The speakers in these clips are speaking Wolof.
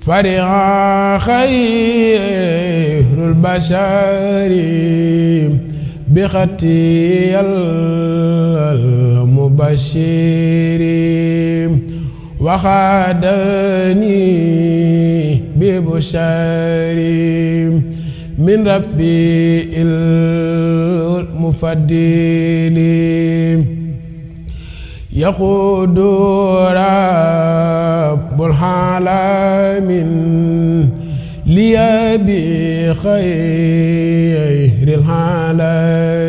فرح خير البشر بختي المبشر وخادني ببشر من ربي المفضل يقود رب العالمين لي بخير العالمين.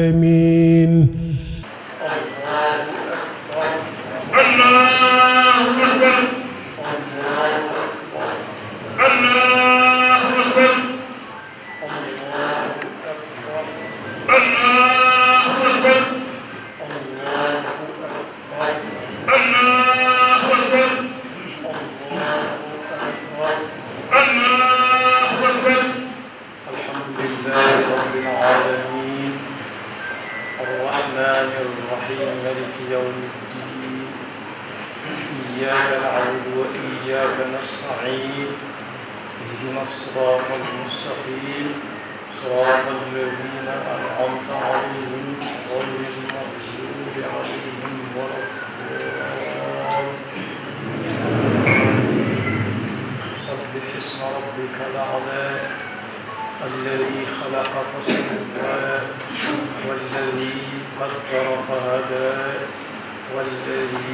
إياك نعبد وإياك نستعين اهدنا الصراط المستقيم صراط الذين أنعمت عليهم غير المغضوب عليهم ولا الضالين. سبح اسم ربك الأعلى الذي خلق فسوى والذي قدر فهدى والذي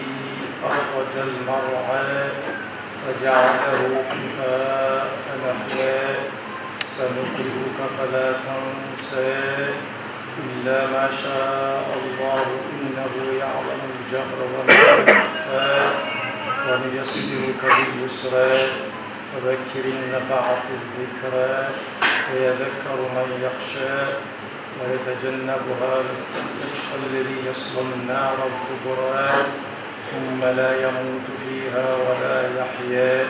أخرج المرعى فجعله كفاء نحوا سنقرئك فلا تنسى إلا ما شاء الله إنه يعلم الجهر وما يخفى ونيسرك باليسرى فذكر النفعة الذكرى فيذكر من يخشى ويتجنبها الأشقى الذي يصلى النار الكبرى ثم لا يموت فيها ولا يحيا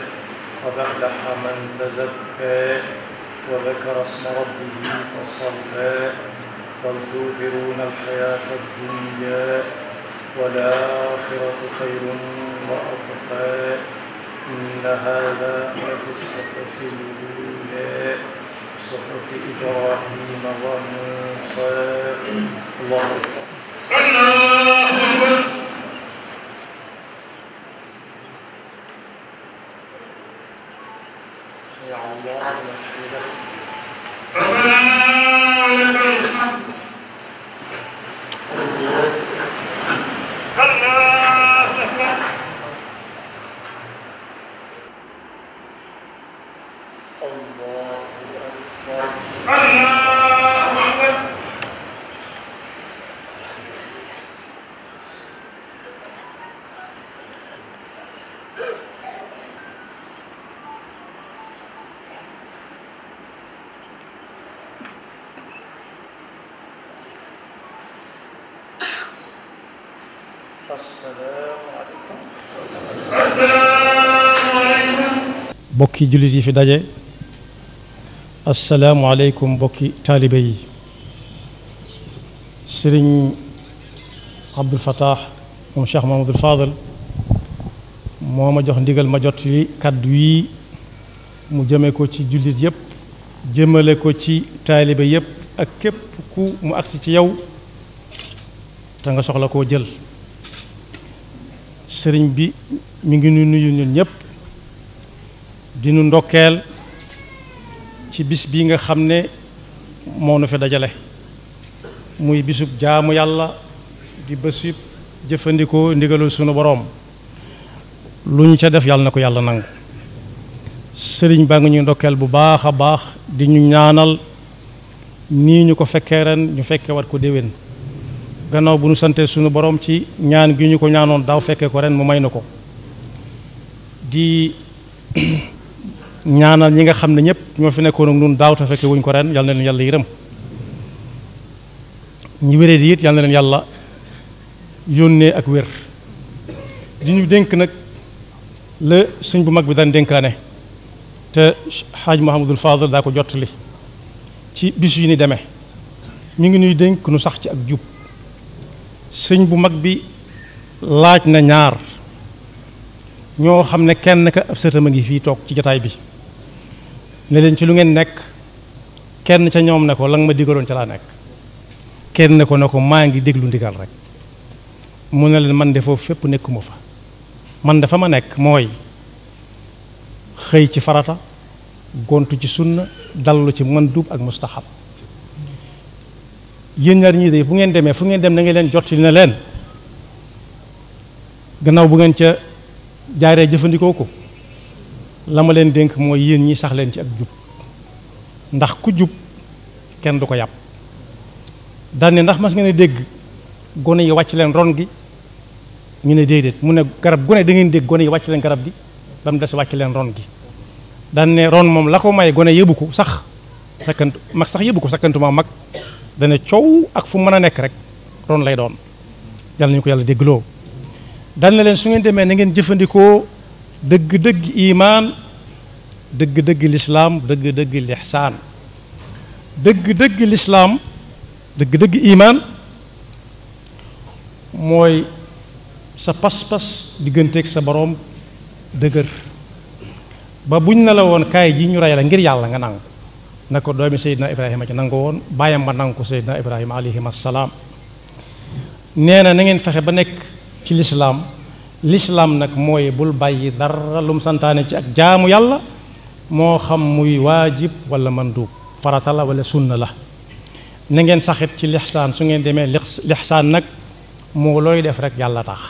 قد أفلح من تزكى وذكر اسم ربه فصلى بل تؤثرون الحياة الدنيا والآخرة خير وأبقى إن هذا لفي الصحف الأولى صحف إبراهيم وموسى. الله أكبر. الله أكبر. سمع الله لمن حمده. ربنا ولك الحمد. الله أكبر. bokki jullit yi fi daje asalaamualeykum bokki taalibe yi. sëriñ Abdul Fattah moom Cheikh Mahamadul Fadal moo ma jox ndigal ma jot yi kàddu yi mu jëme ko ci jullit yépp jëmale ko ci taalibe yépp ak képp ku mu agsi ci yow te nga soxla koo jël. sëriñ bi mi ngi nuyu ñun ñëpp di nu ndokkeel ci bis bi nga xam ne moo nu fi dajale muy bisub jaamu yàlla di bésub jëfandikoo ndigalul sunu boroom lu ñu ca def yàlla na ko yàlla nangu. sëriñ baa ngi ñu ndokkeel bu baax a baax di ñu ñaanal nii ñu ko fekkee ren ñu fekkee war ko déwén gannaaw bu nu santee sunu borom ci ñaan gi ñu ko ñaanoon daaw fekkee ko ren mu may na ko. di ñaanal ñi nga xam ne ñëpp ñoo fi nekkoon ak ñun daaw te fekkee wuñ ko ren yal na leen yàlla yërëm ñi wéree di it yal na leen yàlla yónnee ak wér. di ñu dénk nag la sëñ bu mag bi daan dénkaane te xaaj Mahamadul Fadal daa ko jottali ci bis yu ni demee ñu ngi ñuy dénk nu sax ci ak jub. sëñ bu mag bi laaj na ñaar ñoo xam ne kenn ka ab sëtam a ngi fii toog ci jataay bi ne leen ci lu ngeen nekk. kenn ca ñoom ne ko la nga ma digaloon ca laa nekk. kenn ne ko maa ngi déglu ndigal rek. mu ne leen man de foofu fépp nekkuma fa. man dafa ma nekk mooy xëy ci farata gontu ci sunna dallu ci mandub ak mustahab yéen ñaar ñii de bu ngeen demee fu ngeen dem na ngeen leen jot na leen gannaaw bu ngeen ca jaaree jëfandikoo ko la ma leen dénk mooy yéen ñi sax leen ci ak jub ndax ku jub kenn du ko yàpp daan ne ndax mas ngeen a dégg gone yi wàcc leen ron gi ñu ne déedéet mu ne garab gone da ngeen dégg gone yi wàcc leen garab gi ba mu des wàcc leen ron gi daan ne ron moom la ko may gone yëbu ko sax sakkantu mag sax yëbu ko sakkantuma mag dana coow ak fu mën a nekk rek ron lay doon yàlla nañu ko yàlla déggloo daan na leen su ngeen demee na ngeen jëfandikoo dëgg-dëgg imaan dëgg-dëgg lislaam dëgg-dëgg lixsaan dëgg-dëgg lislaam dëgg-dëgg imaan mooy sa pas-pas digganteeg sa boroom dëgër ba buñ ne la woon kaay ji ñu rey la ngir yàlla nga nangu na ko doomi Seydina Ibrahima ci nangu woon bàyyam ba nangu ko Seydina Ibrahima alayhim assalaam nee na ngeen fexe ba nekk ci lislaam lislaam nag mooy bul bàyyi dara lum santaane ci ak jaamu yàlla moo xam muy waajib wala mandub farata la wala sunna la na ngeen saxit ci lixsaan su ngeen demee lixsaan nag moo looy def rek yàlla tax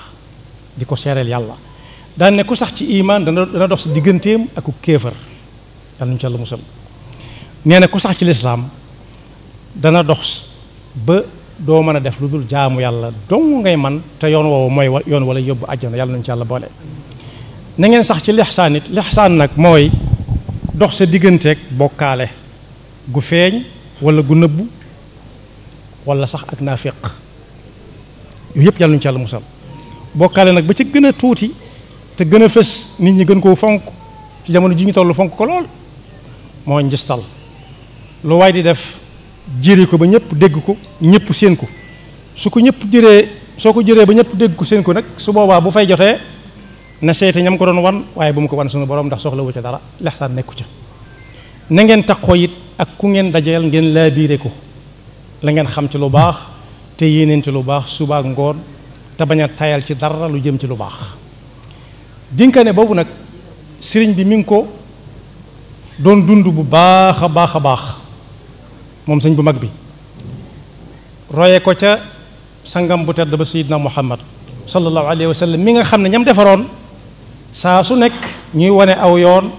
di ko seereel yàlla daan ne ku sax ci imaan dana dox si digganteem ak ku kéefar yàlla ñu ci yàlla musal nee na ku sax ci lislaam dana dox ba doo mën a def lu dul jaamu yàlla dong ngay man te yoon woowu mooy yoon wala yóbbu àjjana yàlla nañu ci yàlla boole na ngeen sax ci lixsaan it lixsaan nag mooy dox sa digganteeg bokkaale gu feeñ wala gu nëbbu wala sax ak naafiq yooyu yëpp yàlla nañu ci yàlla musal bokkaale nag ba ci gën a tuuti te gën a fës nit ñi gën koo fonk ci jamono ji ñu toll fonk ko lool moo njistal lu waay di def jëri ko ba ñëpp dégg ko ñëpp séen ko su ko ñëpp jëree soo ko jëree ba ñëpp dégg ko séen ko nag su boobaa bu fay jotee na seete ñam ko doon wan waaye bu mu ko wan suñu borom ndax soxla wu ca dara lexsaan nekku ca na ngeen taqoo it ak ku ngeen dajeel ngeen laabiire ko la ngeen xam ci lu baax te yéeneen ci lu baax suba ak ngoon te bañ a tayal ci dara lu jëm ci lu baax dénkaane boobu nag sëriñ bi mi ngi ko doon dund bu baax a baax a baax moom sëñ bu mag bi roye ko ca sangam bu tedd ba sayidna muhammad sallallahu alayhi wa sallam mi nga xam ne ñam defaroon saa su nekk ñuy wane aw yoon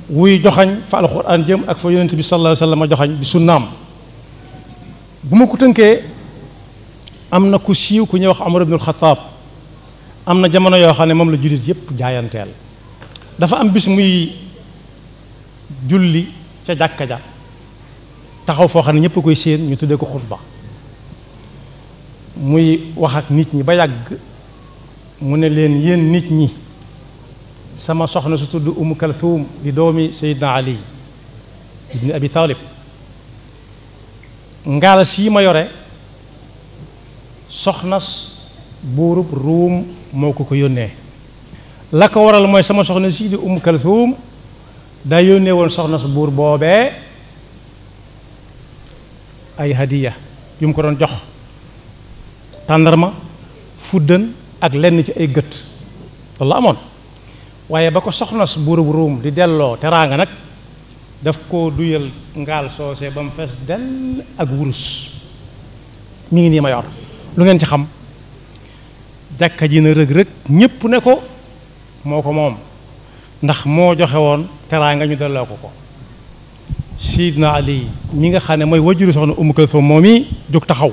wuy joxañ fa alquran jëm ak fa yonent bi sallallahu alayhi wa sallam a joxañ bi sunnaam bu ma ko tënkee am na ku siiw ku ñuy wax Umar ibnul Xataab am na jamono yoo xam ne moom la jullit yépp jaayanteel dafa am bis muy julli ca jàkka ja taxaw foo xam ne ñëpp koy séen ñu tuddee ko xutba muy wax ak nit ñi ba yàgg mu ne leen yéen nit ñi sama soxna su tudd Umm Kalthum di doomi Seydina Ali ibni Abi Talib ngaala sii ma yore soxnas buurub Ruum moo ko yónnee la ko waral mooy sama soxna sii di Umm Kalthum daa yónnee woon soxna su buur boobee ay hadiya yu mu ko doon jox tàndarma fuddën ak lenn ci ay gët loolu la amoon waaye ba ko soxna su buurub Ruum di delloo teraanga nag daf koo duyal ngaal soosé ba mu fees dell ak wurus mi ngi nii ma yor lu ngeen ci xam jàkka ji na rëg-rëg ñépp ne ko moo ko moom ndax moo joxe woon teraanga ñu delloo ko Sidna Ali mi nga xam ne mooy wajuru soxna Umm Kalthum moom i jóg taxaw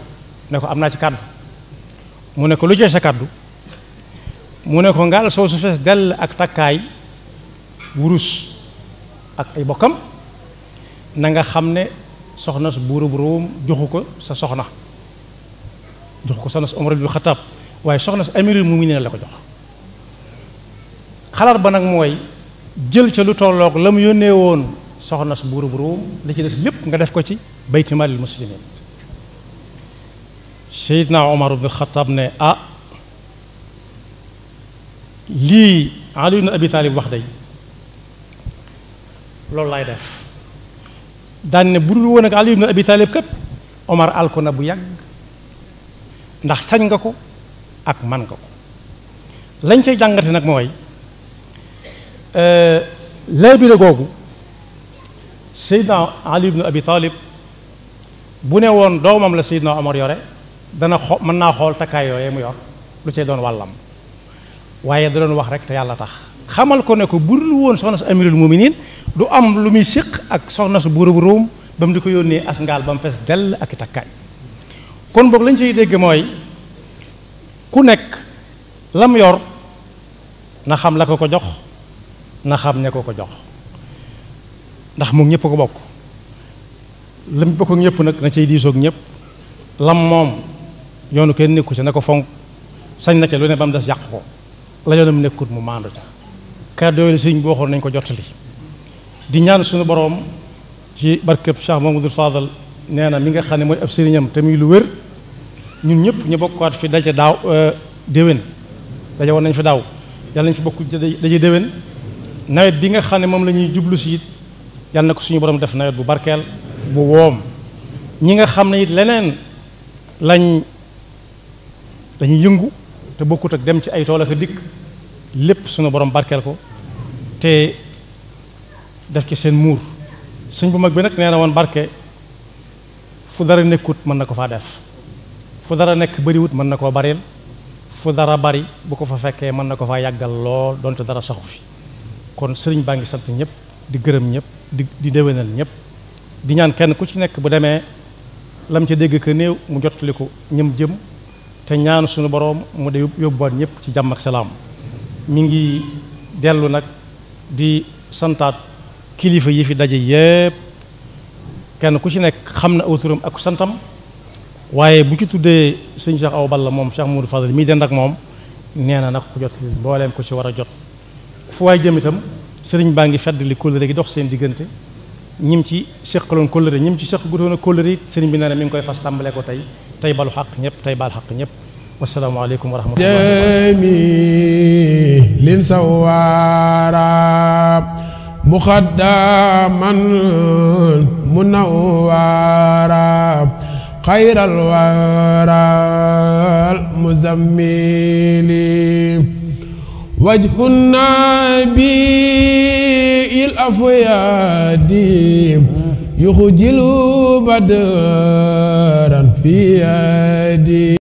ne ko am naa ci kàddu mu ne ko lu ci sa kàddu mu ne ko ngaal soo su fees dell ak takkaay wurus ak ay bokkam na nga xam ne soxna su buurub Ruum joxu ko sa soxna joxu ko soxna su Umar ibnul Xataab waaye soxna su amirul mu'miniin la ko jox xalaat ba nag mooy jël ca lu tolloog la mu yónnee woon soxna su buurub Ruum li ci des lépp nga def ko ci bayti maalil muslimiin Seydina Umar ibnul Xataab ne lii Ali ibn Abi Talib wax day loolu laay def daan ne bu dul woon ak Ali ibn Abi Talib kat Omar alko na bu yàgg ndax sañ nga ko ak man nga ko lañ cay jàngate nag mooy laabire googu Seydina Ali ibn Abi Talib bu ne woon doomam la Seydina Omar yore dana mën naa xool takkaay yooyee mu yor lu cay doon wàllam waaye da doon wax rek te yàlla tax xamal ko ne ko bu dul woon soxna su amirul muminin du am lu muy séq ak soxna su buuru bu Róom ba mu di ko yónnee as ngaal ba mu fees dell ak i takkaay kon boog lañ ciy dégg mooy ku nekk lam yor na xam la ko ko jox na xam ne ko ko jox ndax moom ñëpp ko bokk lam bokk ak ñëpp nag na cay diisoog ñëpp lam moom yoonu kenn nekku ci na ko fonk sañ na ca lu ne ba mu des yàq ko la yoonam nekkut mu maandu ca kàddu yooyu sëriñ bi waxoon nañ ko jottali di ñaan suñu boroom ci barkeb Cheikh Mamadou Fadal nee na mi nga xam ne mooy ab sëriñam te muy lu wér ñun ñëpp ñu bokkaat fi daje daaw déwén daje woon nañ fi daaw yàlla nañ fi bokk daje déwén nawet bi nga xam ne moom la ñuy jublu si it yàlla na ko suñu borom def nawet bu barkeel bu woom ñi nga xam ne it leneen lañuy yëngu te bokkut ak dem ci ay tool ak dikk lépp suñu borom barkeel ko te def ci seen muur sëñ bu mag bi nag nee na woon barke fu dara nekkut mën na ko faa def fu dara nekk bariwut mën na koo baril fu dara bari bu ko fa fekkee mën na ko faa yàggal lool donte dara saxu fi kon sëriñ baa ngi sant ñëpp di gërëm ñëpp di déwénal ñëpp di ñaan kenn ku ci nekk bu demee lam ca dégg ka néew mu jottali ko ñëm jëm te ñaan suñu boroom mu de yóbbuwaat ñëpp ci jàmm ak salaam mi ngi dellu nag di santaat kilifa yi fi daje yépp kenn ku ci nekk xam na aw turam ak santam waaye bu ci tuddee sëñ Cheikh Awa Balla moom Cheikh Mamadou Fadal mii dend ak moom nee na nag ku jot mbooleem ko ci war a jot fu waay jëm itam sëriñ baa ngi feddali kóllëre gi dox seen diggante ñim ci seqaloon kóllëre ñim ci seq gutoon a kóllëre it sëriñ bi nee na mi ngi koy fas tàmbalee ko tey balu xaq ñëpp tey baal xaq ñëpp wasalaamaaleykum wa rahmatullahi lin sawaara muxaddaman munawwara xayral waral muzammili wajhu nabi il afyadi yuxjilu badran fi yadi